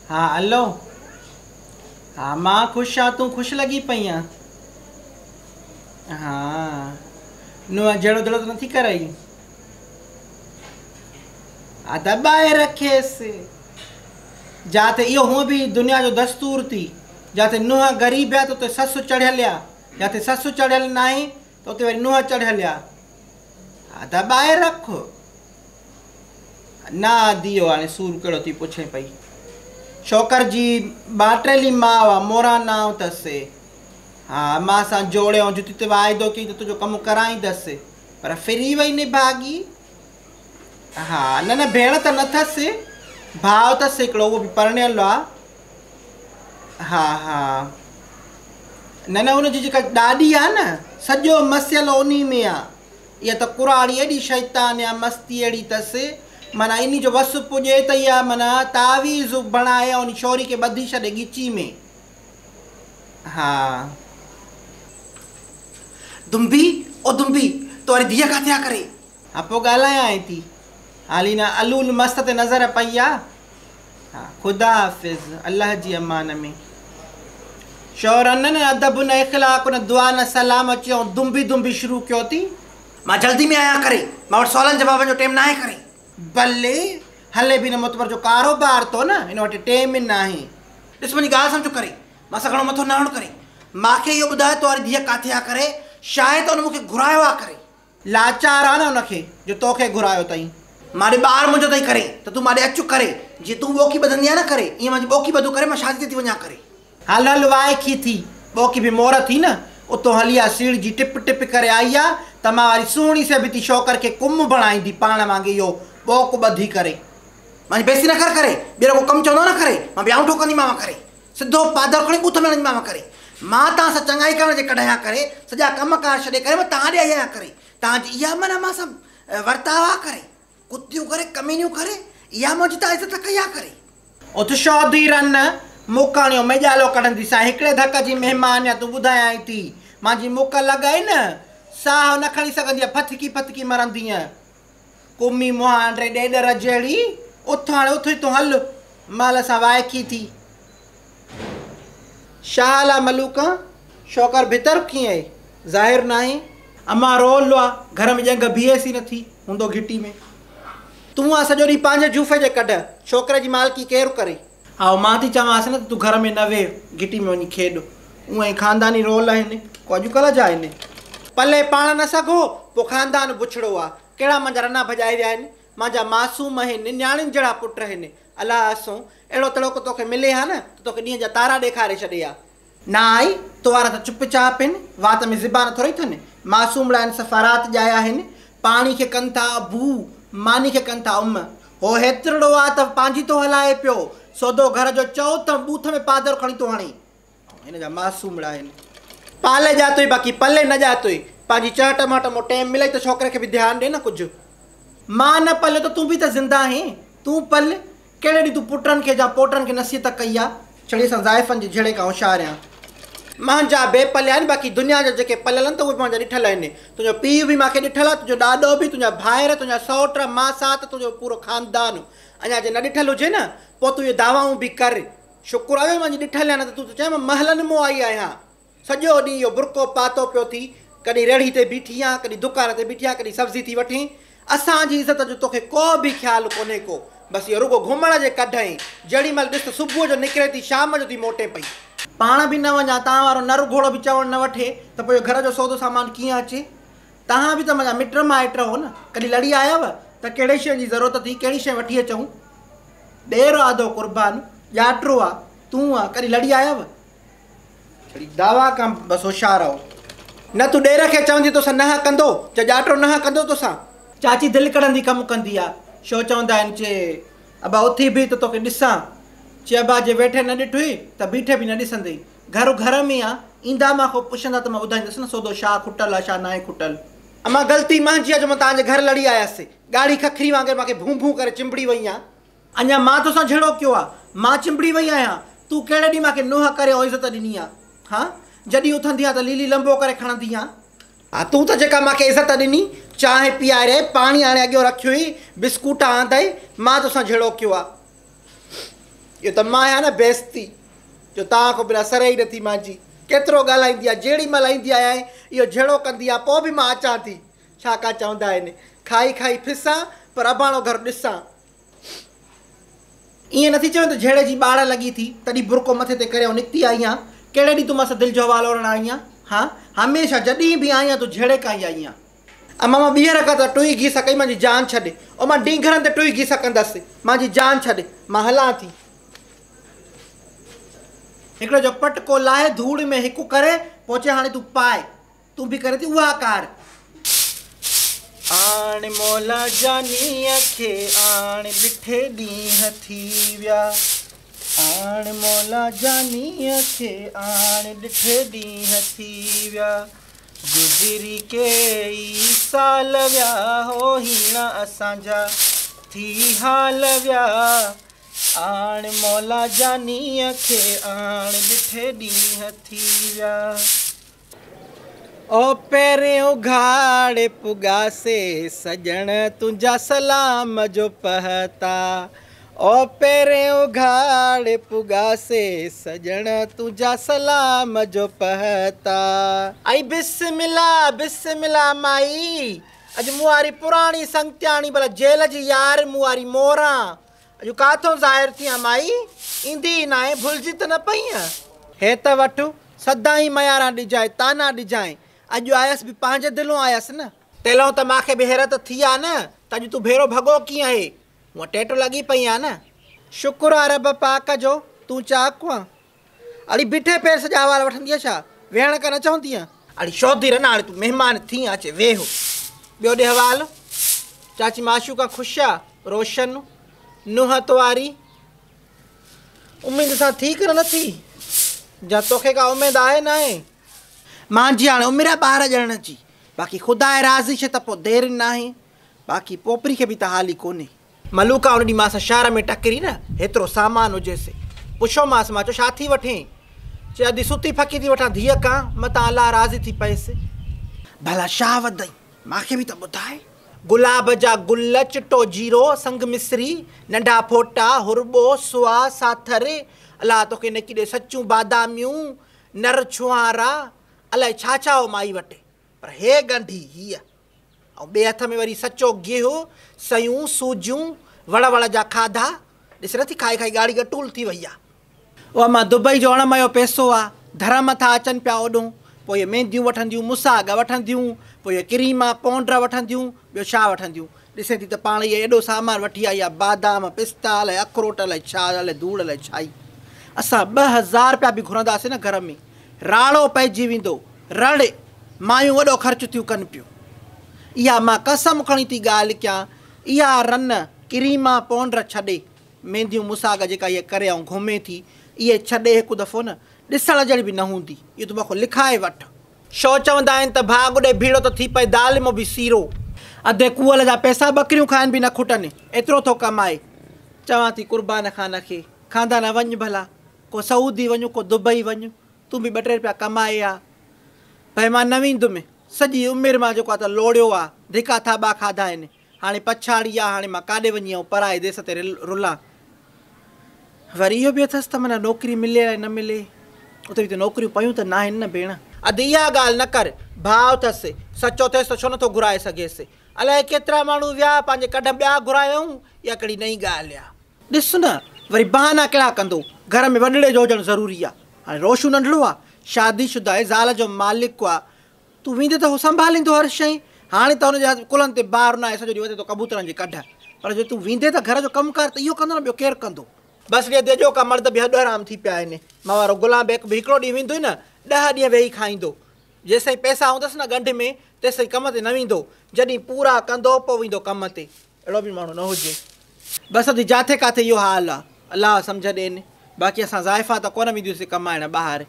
ها الو. ها مان خوش آ تون خوش لڳي پئي آن. ها نونهن جهيڙو ڌڙو ته نٿي ڪرئي. ها دٻائي رکيس. جاتي اهو هونء به دنيا جو دستور ٿي. جاتي نونهن غريب آ ته اتي سس چڙهيل آ. جاتي سس چڙهيل ناهي ته اتي وري نونهن چڙهيل آ. ها دٻائي رک. نه ادي اهو هاڻي سور ڪهڙو ٿي پڇين پئي. شوڪر جي ٻاٽيلي ماء آ موران نانء اٿس. ها مان سان جوڙي ۽ جتي تي واعدو ڪيئي ته تنهنجو ڪم ڪرائيندس پر ڦري وئي نڀاڳي. ها نه نه ڀيڻ ته نه ٿس ڀاء اٿس هڪڙو اهو به پرڻيل آ. ها ها نه نه ان جي جيڪا ڏاڏي آ نه سڄو مسئلو انهي ۾ آ. اها ته ڪراڙي ايڏي شيطان آ مستي اهڙي ٿس معنيٰ انهي جو وس پڄي ته اها معنيٰ تعويذ بڻائي ۽ انهي ڇوري کي ٻڌي ڇڏي ڳچي ۾. ها. دنبي او دنبي تو واري ڌيء ڪاٿي آ ڪري. ها پوء ڳالهايانء ٿي. حالي نه الول مست تي نظر پئي آ. ها خدا حافظ الله جي امان ۾. شورن نه ادب نه اخلاق نه دعا نه سلام اچي ۽ دنبي دنبي شروع ڪيو ٿي. مان جلدي ۾ آهيان ڪري. مان وٽ سوالن جوابن جو ٽيم ناهي ڪري. بلي هلي به نه معتبر جو ڪاروبار ٿو نه هن وٽ ٽيم ناهي. ڏس منهنجي ڳالهه سمجهه ڪري. مان سان گهڻو مٿو نه هڻ ڪري. مان کي اهو ٻڌاء تو واري ڌيء ڪاٿي آ ڪري. شايد ان مون کي گهرايو آ ڪري. لاچار آ نه ان کي جو تو کي گهرايو اٿئي. مان ڏي ٻار منهنجو اٿئي ڪري ته تون مان ڏي اچ ڪري. جيئن تون ٻوڪي ٻڌندي آ نه ڪري ايئن مانجي ٻوڪي ٻڌو ڪري مان شادي تي ٿي وڃان ڪري. هل هل وائکي ٿي ٻوڪي به مور ٿي نه اتو هلي آ سيڙجي ٽپ ٽپ ڪري آئي آ ته مان واري سهڻي سي به ٿي شوڪر کي ڪم بڻائيندي پاڻ وانگي اهو ٻوڪ ٻڌي ڪري. مانجي بيستي نه ڪر ڪري ٻيهر ڪو ڪم چوندو نه ڪري مان بيانٺو ڪنديمانو ڪري. سڌو پادر کڻي ٻوٿ ۾ هڻنديمانو ڪري. مان توهان سان چڱائي ڪرڻ جي ڪڍ آهيان ڪري، سڄا ڪم ڪار ڇڏي ڪري مان توهان ڏي آئي آهيان ڪري. توهان جي اها معنيٰ مان سان ورتاء آ ڪري. ڪتيون ڪري، ڪمينيون ڪري، اها منهنجي توهان عزت ڪئي آ ڪري. اٿ شودي رن، مڪ هڻيو ميڄالو ڪڍنديسانء، هڪڙي ڌڪ جي مهمان آ تون ٻڌايانء ٿي، مانجي مڪ لڳئي نه، ساهه نه کڻي سگهندينء، ڦٿڪي ڦٿڪي مرندينء. ڪمي مهانڊي ڏيڏر جهڙي، اٿ هاڻي اٿ هتون هل، مهل سان وائکي ٿي. شاهه لا ملوڪان، شوڪر ڀتر ڪيئن اهي، ظاهر ناهي. امان رول آ، گهر ۾ ڄنگهه بيهيس ئي نٿي، هوندو گهٽي ۾. تون آ سڄو ڏينهن پنهنجي جوفي جي ڪڍ، ڇوڪري جي مالڪي ڪير ڪري. هائو مان ٿي چوانس نه ته تون گهر ۾ نه ويهه، گهٽي ۾ وڃي کيڏ. اونئن ئي خانداني رول آهن، ڪو اڄڪلهه جا آهن. پلي پاڻ نه سگهو، پوء خاندان بڇڙو آ. ڪهڙا مانجا رنا ڀڄائي ويا آهن. مانجا معصوم آهن، نياڻين جهڙا پٽ آهن. الله اسون، اهڙو تڙوڪ توکي ملي ها نه ته توکي ڏينهن جا تارا ڏيکاري ڇڏي ها. نه آئي، تو وارا ته چپ چاپ هن، وات ۾ زبان ٿورئي ٿن. معصومڙا آهن، صفا رات ڄايا آهن. پاڻي کي ڪن ٿا ابو، ماني کي ڪن ٿا ام. هو هيترڙو آ ته پنهنجي ٿو هلائي پيو. سودو گهر جو چئو ته ٻوٿ ۾ پادر کڻي ٿو هڻي. هن جا معصومڙا آهن. پالي ڄاتوئي باقي پلي نه ڄاتوئي. پنهنجي چهٽ مهٽ مون ٽيم ملئي ته ڇوڪري کي به ڌيان ڏي نه ڪجهه. مان نه پليو ته تون به ته زنده آهين. تون پل. ڪهڙي ڏينهن تون پٽن کي جا پوٽن کي نصيحت ڪئي آ. ڇڙي اسان زائفن جي جهيڙي کان هوشيار آهيان. مهنجا بي پليا آهن باقي دنيا جا جيڪي پليل آهن ته اهي به مهنجا ڏٺل آهن. تنهنجو پيء به مان کي ڏٺل آ، تنهنجو ڏاڏو به، تنهنجا ڀائر، تنهنجا سئوٽ، ماسات، تنهنجو پورو خاندان. اڃا جي نه ڏٺل هجي نه پوء تون اهي دعوائون به ڪر. شڪر آهي مانجي ڏٺل آهيان نه ته تون ته چئين مان محلن مون آئي آهيان. سڄو ڏينهن اهو برقعو پاتو پيو ٿي، ڪڏهن ريڙهي تي بيٺي آن، ڪڏهن دڪان تي بيٺي آن، ڪڏهن سبزي ٿي وٺين. اسان جي عزت جو توکي ڪو به خيال ڪونهي ڪو. بس اهو رڳو گهمڻ جي ڪڍ آهين. جهڙي مهل ڏس ته صبح جو نڪرين ٿي شام جو ٿي موٽين پئي. پاڻ به نه وڃان، تان وارو نر گهوڙو به چوڻ نه وٺي ته پوء اهو گهر جو سودو سامان ڪيئن اچي؟ توهان به ته منهنجا مٽ مائٽ هو نه، ڪڏهن لڙي آيؤ ته ڪهڙي شيء جي ضرورت ٿي، ڪهڙي شيء وٺي اچون؟ ڏير آڌو قربان، ڄاٽرو آ، تون آ، ڪڏهن لڙي آيؤ؟ ڇڙي دعويٰ کان بس هوشيار رهو. نه تون ڏير کي چوندي توسان نهه ڪندو، جا ڄاٽرو نهه ڪندو توسان. چاچي دل ڪڙهندي ڪم ڪندي آ. شو چوندا آهن، چي، ابا اٿي بيهه ته توکي ڏسان. چي، ابا جي ويٺي نه ڏٺوئي ته بيٺي به نه ڏسندين. گهر گهر ۾ آ، ايندا مان کان پڇندا ته مان ٻڌائيندس نه سودو شاهه کٽل آ شاهه ناهي کٽل. امان غلطي مهنجي آ جو مان توهان جي گهر لڙي آيس. ڳاڙهي ککري وانگر مان کي ڀون ڀون ڪري چنبڙي وئين آ. اڃا مان توسان جهيڙو ڪيو آ؟ مان چنبڙي وئي آهيان؟ تون ڪهڙي ڏينهن مان کي نونهن ڪري او عزت ڏني آ؟ ها؟ جڏهن اٿندي آن ته ليلي لنبو ڪري کڻندي آن. ها تون ته جيڪا مان کي عزت ڏني، چانهه پياريئي، پاڻي آڻي اڳيون رکيوئي، بسڪوٽ آندئي، مان توسان جهيڙو ڪيو آ؟ اهو ته مان آهيان نه بيستي، جو توهان کان بنا سري ئي نٿي مانجي. ڪيترو ڳالهائيندي آ، جهڙي مهل ايندي آهيان اهو جهيڙو ڪندي آ، پوء به مان اچان ٿي. ڇا ڪا چوندا آهن، کائي کائي ڦسان، پر اباڻو گهر ڏسان. ائين نٿي چوين ته جهيڙي جي ٻاڙ لڳي ٿي، تڏهن برقعو مٿي تي ڪري آئون نڪتي آئي آهيان. ڪهڙي ڏينهن تون مان سان دل جو حوال اورڻ آئي آن؟ ها، هميشه جڏهن به آئي آهيان تون جهيڙي کان ئي آئي آن. امان مان ٻيهر ڪا ته ٽوئي گيسا ڪئي مانجي جان ڇڏ. او مان ڊينگهرن تي ٽوئي گيسا ڪندس. مانجي جان ڇڏ. مان هلان ٿي. هڪڙو جو پٽڪو لاهي ڌوڙ ۾ هڪ ڪري پوء چئي هاڻي تون پاء. تون به ڪرين ٿي اها ڪار. آڻ مولا جانيء کي آڻ ڏٺي ڏينهن ٿي ويا. آڻ مولا جانيء کي آڻ ڏٺي ڏينهن ٿي ويا. گذري ڪيئي سال ويا هو هيڻا اسان جا ٿي حال ويا. آڻ مولا جانيء کي آڻ ڏٺي ڏينهن ٿي ويا. او پيرين اگهاڙي پڳاسي سڄڻ تنهنجا سلام جو پهتا. او پيرين اگهاڙي پڳاسي سڄڻ تنهنجا سلام جو پهتا. ائي بسم الله بسم الله مائي اڄ مون واري پراڻي سنگتياڻي ڀلا جيل جي يار مون واري موران اڄ ڪاٿئون ظاهر ٿي آن مائي ايندي ئي ناهي ڀلجي ته نه پئينء. هي ته وٺ سدائين مياران ڏجانء طعنا ڏجانء اڄ آيس به پنهنجي دلئون آيس نه. تيلئون ته مان کي به حيرت ٿي آ نه ته اڄ تون ڀيرو ڀڳو ڪيئن آهي هونء ٽيٽو لڳي پئي آ نه. شڪر آ رب پاڪ جو تون چاڪ آن. اڙي بيٺي پير سڄا احوال وٺندينء ڇا؟ ويهڻ ڪا نه چوندينء؟ اڙي شودي رنا هاڻي تون مهمان ٿينء اچي ويهه. ٻيو ڏي حوال. چاچي معشوقه خوش آ؟ روشن نونهن تو واري اميد سان ٿي ڪي نه ٿي؟ جا توکي ڪا اميد آهي ناهي؟ مانجي هاڻي عمر آ ٻار ڄڻڻ جي. باقي خدا راضي ڇي ته پوء دير ناهي. باقي پوپري کي به ته حال ئي ڪونهي. ملوڪا ان ڏينهن مان سان شهر ۾ ٽڪري نه، هيترو سامان هجيس. پڇيومانس، مان چيو ڇا ٿي وٺين؟ چي ادي ستي ڦڪي ٿي وٺان ڌيء کان، متان الله راضي ٿي پئيس. ڀلا ڇا وڌئي، مان کي به ته ٻڌاء. گلاب جا گل، چٽو جيرو، سنگ مصري، ننڍا ڦوٽا، هرٻو، سوا، ساٿر، الله توکي نڪي ڏي سچيون باداميون، نر ڇوهارا، الائي ڇا ڇا هو مائي وٽ. پر هي ڳنڍي هيء ۽ ٻئي هٿ ۾ وري سچو گيهه، سيون، سوجيون، وڙ وڙ جا کاڌا، ڏس نه ٿي کائي کائي ڳاڙهي ڳٽول ٿي وئي آ. اها مان دبئي جو اڻ ميو پئسو آ، ڌرم ٿا اچن پيا اوڏهون، پوء اهي مينديون وٺنديون، مساڳ وٺنديون، پوء اهي ڪريما، پونڊر وٺنديون، ٻيو ڇا وٺنديون. ڏسين ٿي ته پاڻ اهي ايڏو سامان وٺي آئي آ، بادام، پستا، الائي اکروٽ، الائي ڇا، الائي ڌوڙ، الائي ڇائي. اسان 2000 رپيا به گهرنداسين نه گهر ۾، راڙو پئجي ويندو. رڙ، مايون وڏو خرچ ٿيون ڪن پيون. اها مان قسم کڻي ٿي ڳالهه ڪيان، اها رن، ڪريما پونڊر ڇڏي، مينديون مساڳ جيڪا هيء ڪري ۽ گهمي ٿي، اهي ڇڏي هڪ دفعو نه، ڏسڻ جهڙي به نه هوندي. اهو تون مون کان لکائي وٺ. شو چوندا آهن ته ڀاڳ ڏي ڀيڙو ته ٿي پئي دال مون به سيرو. اڌ ڪوئل جا پئسا ٻڪريون کائن به نه کٽن، ايترو ٿو ڪمائي. چوان ٿي قربان خان کي، خاندان وڃ ڀلا، ڪو سعودي وڃ، ڪو دبئي وڃ، تون به ٻه ٽي رپيا ڪمائي آ. ڀئي مان نه ويندم. سڄي عمر مان جيڪو آ ته لوڙيو آ، ڌڪا ٿاٻا کاڌا آهن. هاڻي پڇاڙي آ، هاڻي مان ڪاڏي وڃي آئون پرائي ديس تي رلان. وري اهو به اٿس ته معنيٰ نوڪري ملي الائي نه ملي. اتي به ته نوڪريون پيون ته ناهن نه ڀيڻ. ادي اها ڳالهه نه ڪر. ڀاء اٿس. سچو ٿيس ته ڇو نٿو گهرائي سگهيس. الائي ڪيترا ماڻهو ويا، پنهنجي ڪڍ ٻيا گهرايائون. اها ڪهڙي نئين ڳالهه آ. ڏس نه وري بهانا ڪهڙا ڪندو، گهر ۾ وڏڙي جو هجڻ ضروري آ. هاڻي روشو ننڍڙو آ، شادي شده آهي، زال جو مالڪ آ، تون ويندين ته هو سنڀاليندو هر شيء. هاڻي ته هن جي ڪلهن تي بار ناهي، سڄو ڏينهن وتي ٿو ڪبوترن جي ڪڍ. پر جي تون ويندين ته گهر جو ڪم ڪار ته اهو ڪندو نه ٻيو ڪير ڪندو. بس ڙي ادي اڄوڪا مرد به هڏ حرام ٿي پيا آهن. مان وارو غلام بيگ به هڪڙو ڏينهن ويندو ئي نه، ڏهه ڏينهن ويهي کائيندو. جيسين پئسا هوندس نه ڳنڍ ۾ تيسين ڪم تي نه ويندو. جڏهن پورا ڪندو پوء ويندو ڪم تي. اهڙو به ماڻهو نه هجي. بس ادي جاٿي ڪاٿي اهو حال آ. الله سمجهه ڏين. باقي اسان زائفان ته ڪونه وينديونسين ڪمائڻ ٻاهر.